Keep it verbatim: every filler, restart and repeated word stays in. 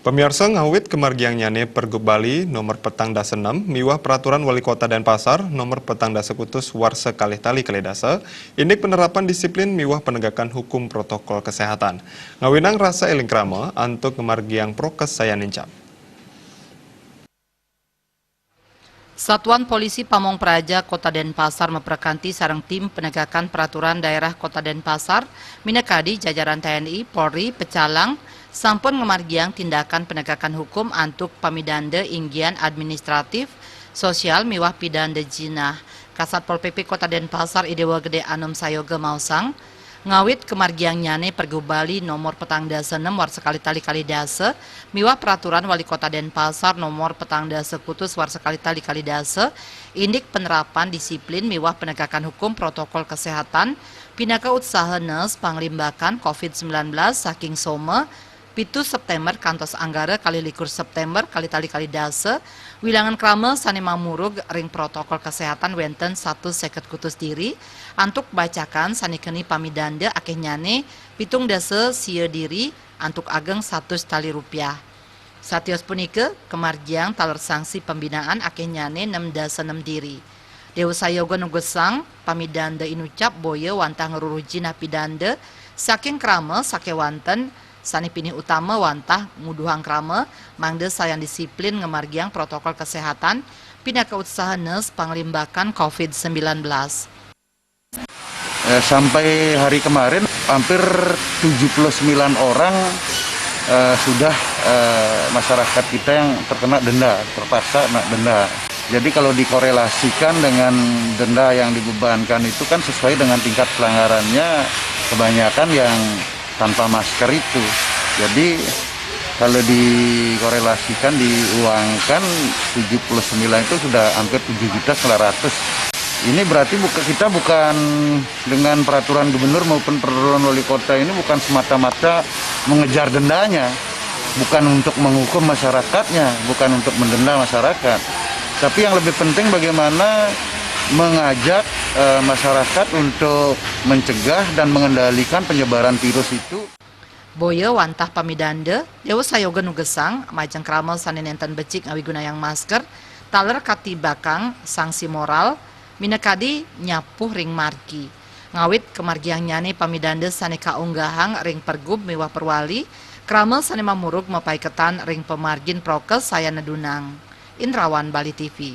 Pamiarsa, ngawit kamargiangnyané Pergub Bali nomor petang dasa enem miwah Peraturan Wali Kota Denpasar nomor petang dasa kutus warsa kalih tali kalih dasa, indik penerapan disiplin miwah penegakan hukum protokol kesehatan. Ngawinang rasa éling krama antuk ngamargiang prokes sayan nincap. Satuan Polisi Pamong Praja Kota Denpasar maprekanti sareng tim penegakan peraturan daerah Kota Denpasar, minakadi jajaran T N I, Polri, Pecalang, sampun ngamargiang tindakan penegakan hukum antuk pamidanda inggian administratif, sosial miwah pidanda jinah. Kasatpol P P Kota Denpasar I Déwa Gedé Anom Sayoga maosang, ngawit kamargiangnyané Pergub Bali nomor petang dasa enem warsa kalih tali kalih dasa miwah Peraturan Wali Kota Denpasar nomor petang dasa kutus warsa kalih tali kalih dasa, indik penerapan disiplin miwah penegakan hukum protokol kesehatan, pinaka utsaha nes panglimbakan covid sembilan belas saking Soma, pitu September kantos Anggara kalih likur September kalih tali kalih dasa, wilangan krama sané mamurug ring protokol kesehatan wénten satus seket kutus diri, antuk bacakan sané keni pamidanda akéhnyané pitung dasa sia diri, antuk ageng satus tali rupiah. Satios punika, kamargiang taler sanksi pembinaan akéhnyané nem dasa nem diri. Déwa Sayoga nugesang, pamidanda inucap boya wantah ngruruh jinah pidanda saking krama sakéwanten, sané pinih utama wantah nguduhang krama, mangda sayan disiplin ngamargiang protokol kesehatan, pinaka utsaha nes panglimbakan covid sembilan belas. Eh, sampai hari kemarin hampir tujuh puluh sembilan orang eh, sudah eh, masyarakat kita yang terkena denda, terpaksa kena denda. Jadi kalau dikorelasikan dengan denda yang dibebankan itu kan sesuai dengan tingkat pelanggarannya, kebanyakan yang tanpa masker itu. Jadi kalau dikorelasikan, diuangkan, tujuh puluh sembilan itu sudah hampir tujuh juta sembilan ratus. Ini berarti buka, kita bukan dengan peraturan gubernur maupun peraturan wali kota ini bukan semata-mata mengejar dendanya, bukan untuk menghukum masyarakatnya, bukan untuk mendenda masyarakat. Tapi yang lebih penting bagaimana mengajak eh, masyarakat untuk mencegah dan mengendalikan penyebaran virus itu. Boya wantah pamidanda, Déwa Sayoga nugesang, majeng krama sané nénten becik ngawigunayang masker, taler katibakang sanksi moral, minakadi nyapuh ring margi. Ngawit kamargiangnyané pamidanda sané kaunggahang ring pergub miwah perwali, krama sané mamurug mapaiketan ring pamargin prokes sayan nedunang. Indrawan, Bali T V.